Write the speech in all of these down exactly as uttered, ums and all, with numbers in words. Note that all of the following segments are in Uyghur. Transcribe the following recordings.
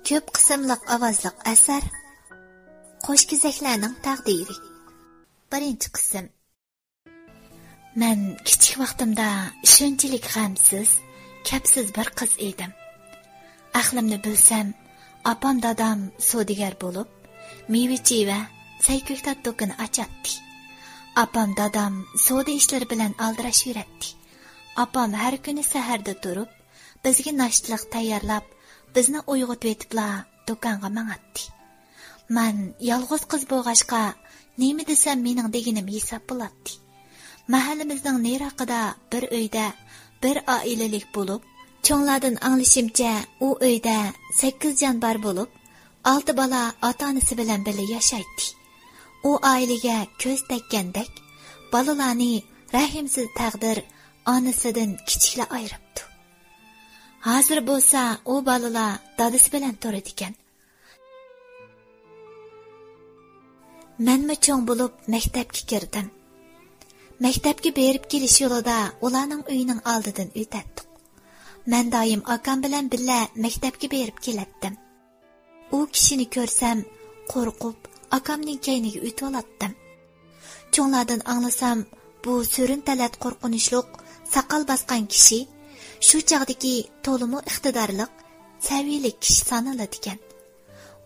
كۆپ قىسىملىق ئاۋازلىق ئەسەر. قوشكېزەكلەرنىڭ تەقدىرى. بىرىنچى قىسىم. مەن كىچىك ۋاقتىمدا شۇنچىلىك غەمسىز، كەپسىز بىر قىز ئىدىم. ئەقلىمنى بىلسەم، ئاپام دادام سودىگەر بولۇپ، مېۋە-چېۋە، سەي-كۆكتات دۇكىنى ئاچاتتى. ئاپام دادام سودا ئىشلىرى بىلەن ئالدىراش يۈرەتتى. ئاپام ھەر كۈنى سەھەردە تۇرۇپ، بىزگە ناشتىلىق تەييارلاپ، بىزنى ئويغىتىۋېتىپلا دۇكانغا ماڭاتتى. مەن يالغۇز قىز بولغاچقا، نېمە دېسەم مېنىڭ دېگىنىم ھېساب بولاتتى. مەھەللىمىزنىڭ نېرىراقىدا بىر ئۆيدە بىر ئائىلىلىك بولۇپ، چوڭلاردىن ئاڭلىشىمچە، ئۇ ئۆيدە سەككىز جان بار بولۇپ، ئالتە بالا ئاتا-ئانىسى بىلەن بىللە ياشايتتى. ئۇ ئائىلىگە كۆز تەگكەندەك، بالىلارنى رەھىمسىز تەقدىر ئانىسىدىن كىچىكلا ئايرىپتۇ. ھازىر بولسا ئۇ بالىلار دادىسى بىلەن تۇرىدىكەن. مەنمۇ چوڭ بولۇپ مەكتەپكە كىردىم. مەكتەپكە بېرىپ كېلىش يولىدا ئۇلارنىڭ ئۆيىنىڭ ئالدىدىن ئۆتەتتۇق. مەن دائىم ئاكام بىلەن بىللە مەكتەپكە بېرىپ كېلەتتىم. ئۇ كىشىنى كۆرسەم، قورقۇپ، ئاكامنىڭ كەينىگە ئۆتۈۋالاتتىم. چوڭلاردىن ئاڭلىسام، بۇ سۆرۈن تەلەت قورقۇنچلۇق، ساقال باسقان كىشى شۇ چاغدىكى تولىمۇ ئىقتىدارلىق، سەۋىيلىك كىشى سانىلىدىكەن.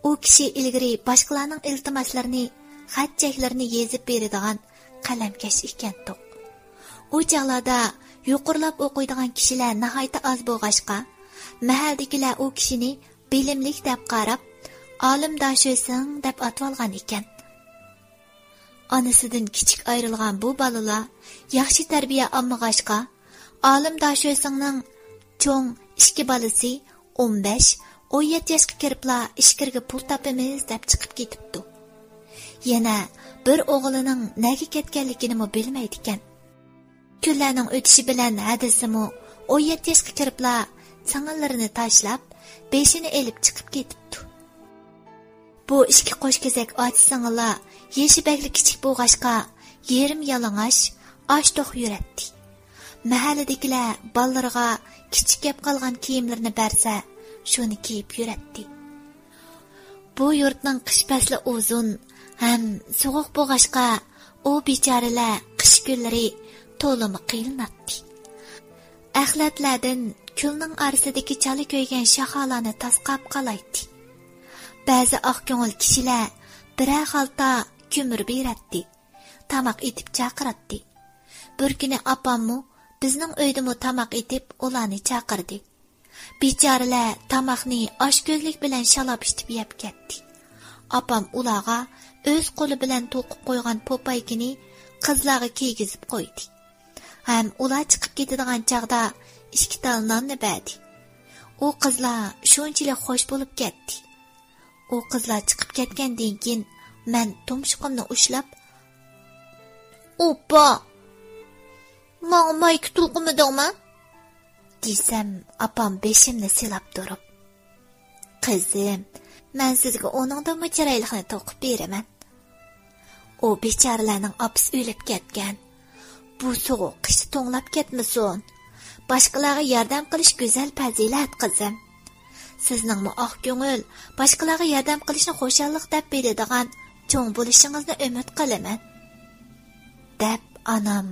ئۇ كىشى ئىلگىرى باشقىلارنىڭ ئىلتىماسلىرىنى، خەت-چەكلىرىنى يېزىپ بېرىدىغان قەلەمكەش ئىكەنتۇق. ئۇ چاغلاردا يۇقىرىلاپ ئوقۇيدىغان كىشىلەر ناھايىتى ئاز بولغاچقا، مەھەللىدىكىلەر ئۇ كىشىنى بىلىملىك دەپ قاراپ، ئالىم داشۆسىڭ دەپ ئاتىۋالغان ئىكەن. ئانىسىدىن كىچىك ئايرىلغان بۇ بالىلار ياخشى تەربىيە ئالمىغاچقا، ئالىم داشۆسىڭنىڭ چوڭ ئىككى بالىسى ئون بەش، ئون يەتتە ياشقا كىرىپلا ئىچكىرىگە پۇل تاپىمىز دەپ چىقىپ كېتىپتۇ. يەنە بىر ئوغلىنىڭ نەگە كەتكەنلىكىنىمۇ بىلمەيدىكەن. كۈنلەرنىڭ ئۆتۈشى بىلەن ھەدىسىمۇ ئون يەتتە ياشقا كىرىپلا سىڭىللىرىنى تاشلاپ، بېشىنى ئېلىپ چىقىپ كېتىپتۇ. بۇ ئىككى قوشكېزەك ئاچا سىڭىللار يېشى بەكلا كىچىك بولغاچقا، يېرىم يالىڭاچ، ئاچ توق يۈرەتتى. مەھەللىدىكىلەر بالىلىرىغا كىچىك كەپ قالغان كىيىملىرىنى بەرسە، شۇنى كىيىپ يۈرەتتى. بۇ يۇرتنىڭ قىش پەسلى ئۇزۇن ھەم سوغۇق بولغاچقا، ئۇ بىچارىلەر قىش كۈنلىرى تولىمۇ قىينىلاتتى. ئەخلەتلەردىن كۈلنىڭ ئارىسىدىكى چالا كۆيگەن شاخالارنى تاسقاپ قالايتتى. بەزى ئاق كۆڭۈل كىشىلەر بىرەر خالتا كۆمۈر بېرەتتى. تاماق ئېتىپ چاقىراتتى. بىر كۈنى ئاپاممۇ بىزنىڭ ئۆيدىمۇ تاماق ئېتىپ ئۇلارنى چاقىردى. بىچارىلەر تاماقنى ئاچكۆزلۈك بىلەن شالاپ ئىشتىپ يەپ كەتتى. ئاپام ئۇلارغا ئۆز قولى بىلەن توقۇپ قويغان پوپايكىنى قىزلارغا كىيگۈزۈپ قويدى. ھەم ئۇلار چىقىپ كېتىدىغان چاغدا ئىككى تال ناننى بەردى. ئۇ قىزلار شۇنچىلىك خوش بولۇپ كەتتى. ئۇ قىزلار چىقىپ كەتكەندىن كېيىن، مەن تۇمشۇقۇمنى ئۇشلاپ، «ئوپپا! ماڭا مايكا توقۇمىدىڭمۇ؟» دېسەم، ئاپام بېشىمنى سىلاپ تۇرۇپ، «قىزىم، مەن سىزگە ئۇنىڭدىنمۇ چىرايلىقىنى توقۇپ بېرىمەن.» ئۇ بىچارىلەرنىڭ ئاپىسى ئۆلۈپ كەتكەن. بۇ سوغۇق قىشتا توڭلاپ كەتمىسۇن. باشقىلارغا ياردەم قىلىش گۈزەل پەزىلەت، قىزىم. سىزنىڭمۇ ئاق كۆڭۈل، باشقىلارغا ياردەم قىلىشنى خۇشاللىق دەپ بىلىدىغان چوڭ بولۇشىڭىزنى ئۈمىد قىلىمەن، دەپ ئانام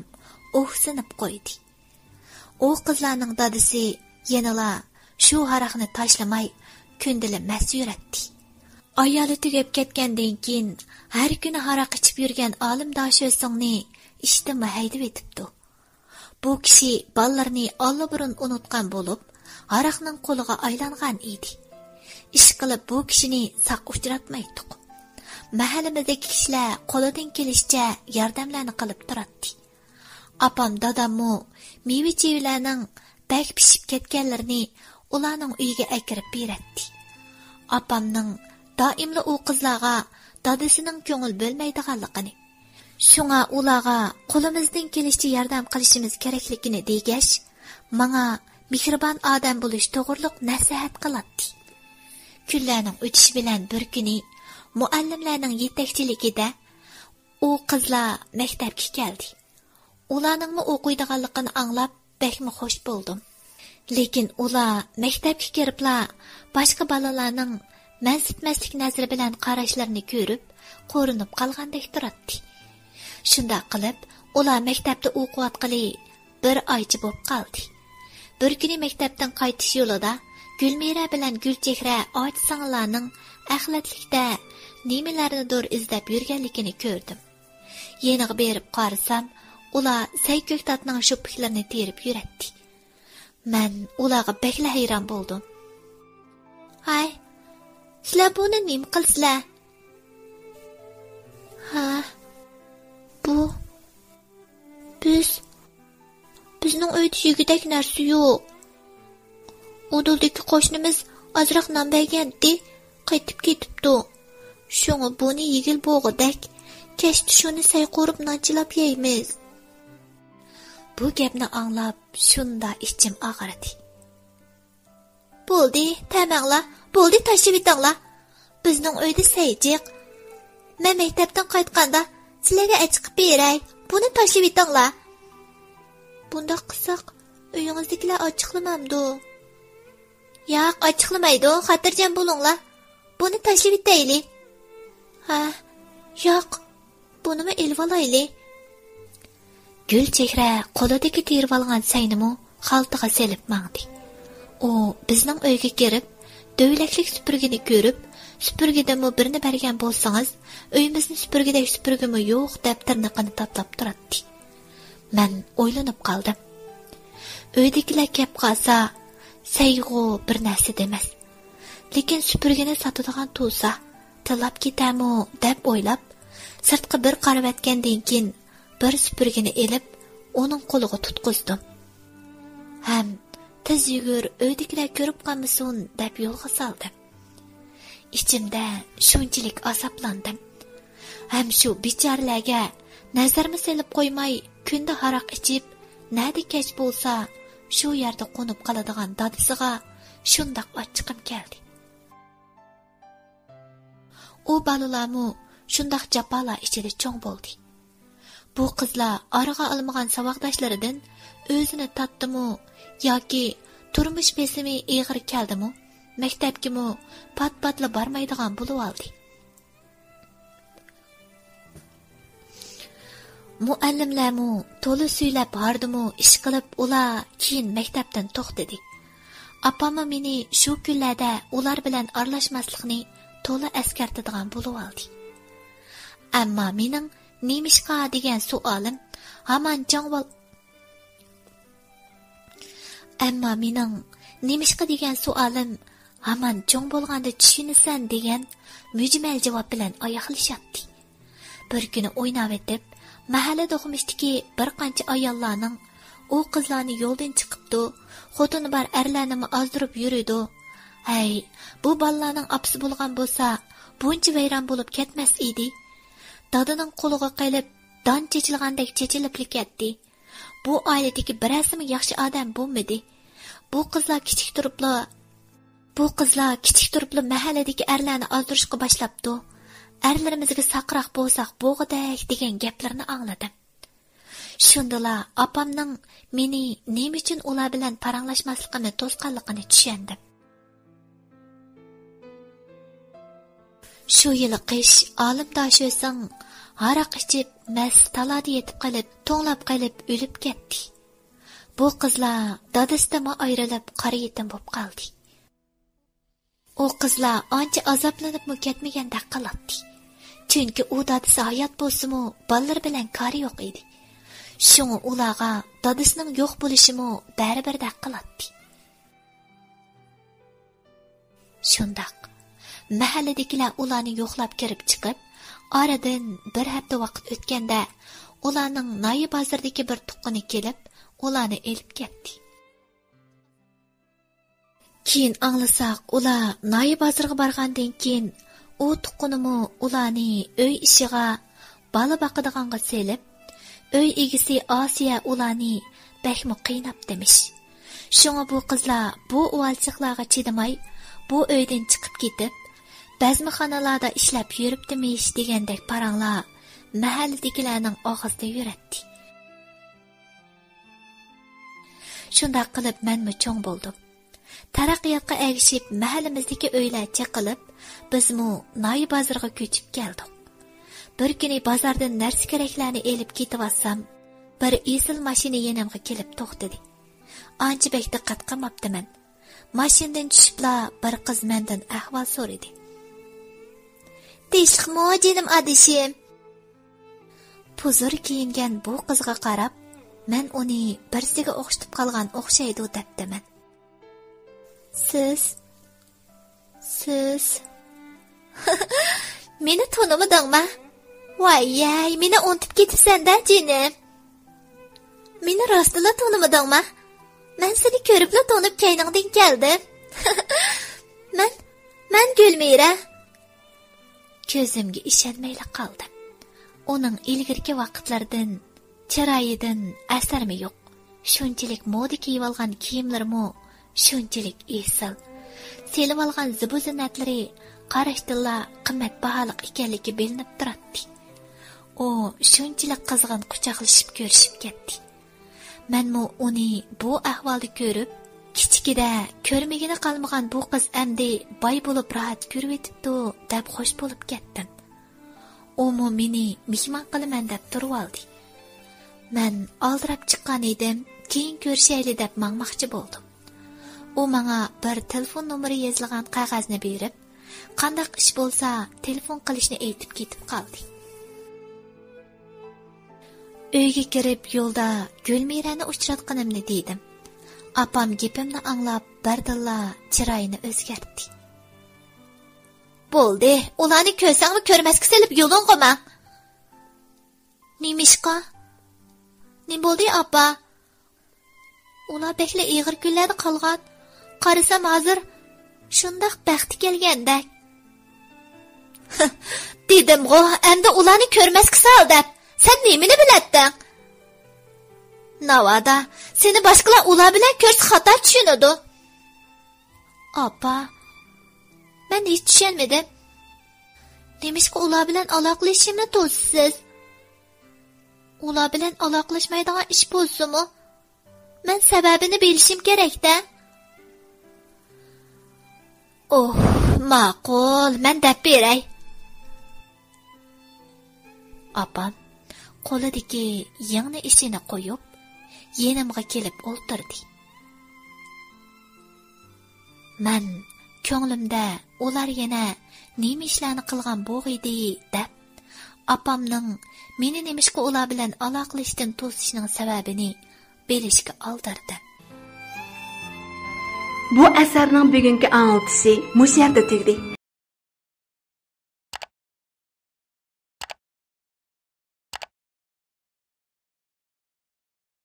ئۇھسىنىپ قويدى. ئۇ قىزلارنىڭ دادىسى يەنىلا شۇ ھاراقنى تاشلىماي، كۈندىلى مەست يۈرەتتى. ئايالى تۈگەپ كەتكەندىن كېيىن، ھەر كۈنى ھاراق ئىچىپ يۈرگەن ئالىم داشۆسىڭنى ئىشتىنمۇ ھەيدىۋېتىپتۇ. بۇ كىشى بالىلىرىنى ئاللىبۇرۇن ئۇنتقان بولۇپ، ھاراقنىڭ قۇلىغا ئايلانغان ئىدى. ئىشقىلىپ، بۇ كىشىنى ساق ئۇچراتمايتتۇق. مەھەللىمىزدىكى كىشىلەر قولىدىن كېلىشىچە ياردەملەرنى قىلىپ تۇراتتى. ئاپام، داداممۇ مېۋە-چېۋىلەرنىڭ بەك پىشىپ كەتكەنلىرىنى ئۇلارنىڭ ئۆيىگە ئەكىرىپ بېرەتتى. ئاپامنىڭ دائىملا ئۇ قىزلارغا دادىسىنىڭ كۆڭۈل بۆلمەيدىغانلىقىنى، شۇڭا ئۇلارغا قولىمىزدىن كېلىشىچە ياردەم قىلىشىمىز كېرەكلىكىنى دېگەچ، ماڭا مېھرىبان ئادەم بولۇش توغرۇلۇق نەسىھەت قىلاتتى. كۈنلەرنىڭ ئۆتۈشى بىلەن بىر كۈنى مۇئەللىملەرنىڭ يېتەكچىلىكىدە ئۇ قىزلار مەكتەپكە كەلدى. ئۇلارنىڭمۇ ئوقۇيدىغانلىقىنى ئاڭلاپ، بەكمۇ خوش بولدۇم. لېكىن ئۇلار مەكتەپكە كىرىپلا باشقا بالىلارنىڭ مەنسىتمەسلىك نەزىرى بىلەن قاراشلىرىنى كۆرۈپ، قورۇنۇپ قالغاندەك تۇراتتى. شۇنداق قىلىپ، ئۇلار مەكتەپتە ئوقۇۋاتقىلى بىر ئايچە بوپ قالدى. بىر كۈنى مەكتەپتىن قايتىش يولىدا گۈلمىرە بىلەن گۈلچېھرە ئاچا-سىڭىللارنىڭ ئەخلەتلىكتە نېمىلەرنىدۇر ئىزدەپ يۈرگەنلىكىنى كۆردۈم. يېنىغا بېرىپ قارىسام، ئۇلار سەي كۆكتاتنىڭ شوپپىكلىرىنى تېرىپ يۈرەتتى. مەن ئۇلارغا بەكلا ھەيران بولدۇم. ھاي، سىلەر بۇنى نېمە قىلىسىلەر؟ ھە، بۇ، بىز، بىزنىڭ ئۆيدە يېگۈدەك نەرسە يوق. ئۇدۇلدىكى قوشنىمىز ئازراق نان بەرگەنتى، قېتىپ كېتىپتۇ. شۇڭا بۇنى يېگىلى بولغۇدەك، كەچتە شۇنى سەي قورۇپ نان چىلاپ يەيمىز. بۇ گەپنى ئاڭلاپ، شۇنداق ئىچىم ئاغرىدى. بولدى، تەمەڭلار، بولدى، تاشلىۋېتىڭلار. بىزنىڭ ئۆيدە سەي جىق. مەن مەكتەپتىن قايتقاندا سىلەرگە ئەچىقىپ بېرەي، بۇنى تاشلىۋېتىڭلار. بۇنداق قىلساق، ئۆيىڭىزدىكىلەر ئاچچىقلىمامدۇ؟ ياق، ئاچچىقلىمايدۇ، خاتىرجەم بولۇڭلار. بۇنى تاشلىۋېتەيلى. ھە، ياق، بۇنىمۇ ئېلىۋالايلى. گۈلچېھرە قولىدىكى تېرىۋالغان سەينىمۇ خالتىغا سېلىپ ماڭدى. ئۇ بىزنىڭ ئۆيگە كىرىپ، دۆۋىلەكلىك سۈپۈرگىنى كۆرۈپ، سۈپۈرگىدىنمۇ بىرنى بەرگەن بولسىڭىز، ئۆيىمىزنى سۈپۈرگۈدەك سۈپۈرگىمۇ يوق، دەپ تىرنىقىنى تاتىلاپ تۇراتتى. مەن ئويلىنىپ قالدىم. ئۆيدىكىلەر كەپ قالسا، سەيغۇ بىر نەرسە دېمەس. لېكىن سۈپۈرگىنى ساتىدىغان تۇرسا، تىللاپ كېتەرمۇ دەپ ئويلاپ، سىرتقا بىر قارىۋەتكەندىن كېيىن، بىر سۈپۈرگىنى ئېلىپ، ئۇنىڭ قولىغا تۇتقۇزدۇم. ھەم، تېز يۈگۈر، ئۆيدىكىلەر كۆرۈپ قالمىسۇن، دەپ يولغا سالدىم. ئىچىمدە شۇنچىلىك ئازابلاندىم. ھەم شۇ بىچارىلەرگە نەزەرمۇ سېلىپ قويماي، كۈندە ھاراق ئىچىپ، نەدە كەچ بولسا، شۇ يەردە قونۇپ قالىدىغان دادىسىغا شۇنداق ئاچچىقىم كەلدى. ئۇ بالىلارمۇ شۇنداق جاپالار ئىچىدە چوڭ بولدى. بۇ قىزلار ئارىغا ئالمىغان ساۋاقداشلىرىدىن ئۆزىنى تاتتىمۇ ياكى تۇرمۇش بېسىمى ئېغىر كەلدىمۇ، مەكتەپكىمۇ پات-پاتلا بارمايدىغان بولۇۋالدى. مۇئەللىملەرمۇ تولا سۈيلەپ ھاردىمۇ ئىشقىلىپ، ئۇلار كېيىن مەكتەپتىن توختىدى. ئاپاممۇ مېنى شۇ كۈنلەردە ئۇلار بىلەن ئارىلاشماسلىقنى تولا ئەسكەرتىدىغان بولۇۋالدى. ئەمما مېنىڭ «نېمىشقا؟» دېگەن سوئالىم ھامان چوڭ بول-، ئەمما مېنىڭ «نېمىشقا؟» دېگەن سوئالىم ھامان «چوڭ بولغاندا چۈشىنىسەن» دېگەن مۈجمەل جاۋاب بىلەن ئاياغلىشاتتى. بىر كۈنى ئويناۋېتىپ، مەھەللە دوقمۇشتىكى بىر قانچە ئاياللارنىڭ ئۇ قىزلارنى يولدىن چىقىپتۇ، خوتۇنى بار ئەرلەرنىمۇ ئازدۇرۇپ يۈرىدۇ. ھەي، بۇ بالىلارنىڭ ئاپىسى بولغان بولسا، بۇنچە ۋەيران بولۇپ كەتمەس ئىدى. دادىنىڭ قولىغا قېلىپ، دان چېچىلغاندەك چېچىلىپلا كەتتى. بۇ ئائىلىدىكى بىرەرسىمۇ ياخشى ئادەم بولمىدى. بۇ قىزلار كىچىك تۇرۇپلا، بۇ قىزلار كىچىك تۇرۇپلا مەھەللىدىكى ئەرلەرنى ئازدۇرۇشقا باشلاپتۇ. «ئەرلىرىمىزگە ساقراق بولساق بولغۇدەك» دېگەن گەپلىرىنى ئاڭلىدىم. شۇندىلا ئاپامنىڭ مېنى نېمە ئۈچۈن ئۇلار بىلەن پاراڭلاشماسلىقىمنى توسقانلىقىنى چۈشەندىم. شۇ يىلى قىش ئالىم داشۆسىڭ ھاراق ئىچىپ، مەست تالادا يېتىپ قېلىپ، توڭلاپ قېلىپ ئۆلۈپ كەتتى. بۇ قىزلار دادىسىدىنمۇ ئايرىلىپ، قارا يېتىم بولۇپ قالدى. ئۇ قىزلار ئانچە ئازابلىنىپمۇ كەتمىگەندەك قىلاتتى. چۈنكى ئۇ دادىسى ھايات بولسىمۇ، بالىلىرى بىلەن كارى يوق ئىدى. شۇڭا ئۇلارغا دادىسىنىڭ يوق بولۇشىمۇ بەرىبىردەك قىلاتتى. شۇنداق. مەھەللىدىكىلەر ئۇلارنى يوقلاپ كىرىپ چىقىپ، ئارىدىن بىر ھەپتە ۋاقىت ئۆتكەندە، ئۇلارنىڭ ناھىيە بازىرىدىكى بىر تۇغقىنى كېلىپ، ئۇلارنى ئېلىپ كەتتى. كېيىن ئاڭلىساق، ئۇلار ناھىيە بازىرىغا بارغاندىن كېيىن، ئۇ تۇغقىنىمۇ ئۇلارنى ئۆي ئىشىغا، بالا باقىدىغانغا سېلىپ، ئۆي ئىگىسى ئاسىيە ئۇلارنى بەكمۇ قىيناپتىمىش. شۇڭا بۇ قىزلار بۇ ئۇۋالچىلىقلارغا چىدىماي، بۇ ئۆيدىن چىقىپ كېتىپ، بەزمىخانىلاردا ئىشلەپ يۈرۈپتىمىش دېگەندەك پاراڭلار مەھەللىدىكىلەرنىڭ ئاغزىدا يۈرەتتى. شۇنداق قىلىپ مەنمۇ چوڭ بولدۇم. تەرەققىياتقا ئەگىشىپ، مەھەللىمىزدىكى ئۆيلەر چېقىلىپ، بىزمۇ ناھىيە بازىرىغا كۆچۈپ كەلدۇق. بىر كۈنى بازاردىن نەرسە-كېرەكلەرنى ئېلىپ كېتىۋاتسام، بىر ئېسىل ماشىنا يېنىمغا كېلىپ توختىدى. ئانچە بەك دىققەت قىلماپتىمەن. ماشىنىدىن چۈشۈپلا بىر قىز مەندىن ئەھۋال سورىدى. «تىنچلىقمۇ، جېنىم ئادىشىم؟» پۇزۇر كىيىنگەن بۇ قىزغا قاراپ، مەن ئۇنى بىرسىگە ئوخشىتىپ قالغان ئوخشايدۇ دەپتىمەن. سىز، سىز. مېنى تونۇمىدىڭما؟ ۋاييەي، مېنى ئۇنتۇپ كېتىپسەن-دە، جېنىم. مېنى راستلا تونۇمىدىڭما؟ مەن سېنى كۆرۈپلا تونۇپ كەينىڭدىن كەلدىم. مەن، مەن گۈلمىرە. كۆزۈمگە ئىشەنمەيلا قالدىم. ئۇنىڭ ئىلگىرىكى ۋاقىتلاردىن، چىرايىدىن ئەسەرمۇ يوق. شۇنچىلىك مودا كىيىۋالغان كىيىملىرىمۇ شۇنچىلىك ئېسىل. سېلىۋالغان زىبۇ-زىننەتلىرى قاراشتىنلا قىممەت باھالىق ئىكەنلىكى بىلىنىپ تۇراتتى. ئۇ شۇنچىلىك قىزغىن قۇچاقلىشىپ كۆرۈشۈپ كەتتى. مەنمۇ ئۇنى بۇ ئەھۋالدا كۆرۈپ، كىچىكىدە كۆرمىگىنى قالمىغان بۇ قىز ئەمدى باي بولۇپ راھەت كۆرۈۋېتىپتۇ، دەپ خوش بولۇپ كەتتىم. ئۇمۇ مېنى مېھمان قىلىمەن دەپ تۇرۇۋالدى. مەن ئالدىراپ چىققان ئىدىم، كېيىن كۆرۈشەيلى دەپ ماڭماقچى بولدۇم. ئۇ ماڭا بىر تېلېفون نومۇرى يېزىلغان قەغەزنى بېرىپ، قانداق ئىش بولسا تېلېفون قىلىشنى ئېيتىپ كېتىپ قالدى. ئۆيگە كىرىپ يولدا گۈلمىرەنى ئۇچراتقىنىمنى دېدىم. ئاپام گېپىمنى ئاڭلاپ بىردىنلا چىرايىنى ئۆزگەرتتى. بولدى، ئۇلارنى كۆرسەڭمۇ كۆرمەسكە سېلىپ يولۇڭغا ماڭ. نېمىشقا؟ نېمە بولدى، ئاپا؟ ئۇلار بەكلا ئېغىر كۈنلەردە قالغان. قارىسام ھازىر شۇنداق بەختى كەلگەندەك. دېدىمغۇ، ئەمدى ئۇلارنى كۆرمەسكە سال دەپ. سەن نېمىنى بىلەتتىڭ؟ ناۋادا، سېنى باشقىلار ئۇلار بىلەن كۆرسە خاتا چۈشىنىدۇ. ئاپا، مەن ھېچ چۈشەنمىدىم. نېمىشقا ئۇلار بىلەن ئالاقىلىشىشىمنى توسىسىز؟ ئۇلار بىلەن ئالاقىلاشمايدىغان ئىش بولسىمۇ، مەن سەۋەبىنى بىلىشىم كېرەك-دە. ئوھ، ماقۇل، مەن دەپ بېرەي. ئاپام قولىدىكى يىڭنە ئىشىنى قويۇپ، يېنىمغا كېلىپ ئولتۇردى. مەن كۆڭلۈمدە ئۇلار يەنە نېمە ئىشلارنى قىلغان بوغىيدى دەپ، ئاپامنىڭ مېنى نېمىشقا ئۇلار بىلەن ئالاقىلىشىشتىن توسۇشىنىڭ سەۋەبىنى بىلىشكە ئالدىردىم. بۇ ئەسەرنىڭ بۈگۈنكى ئاڭلىتىشى مۇشۇ يەردە تۈگىدى.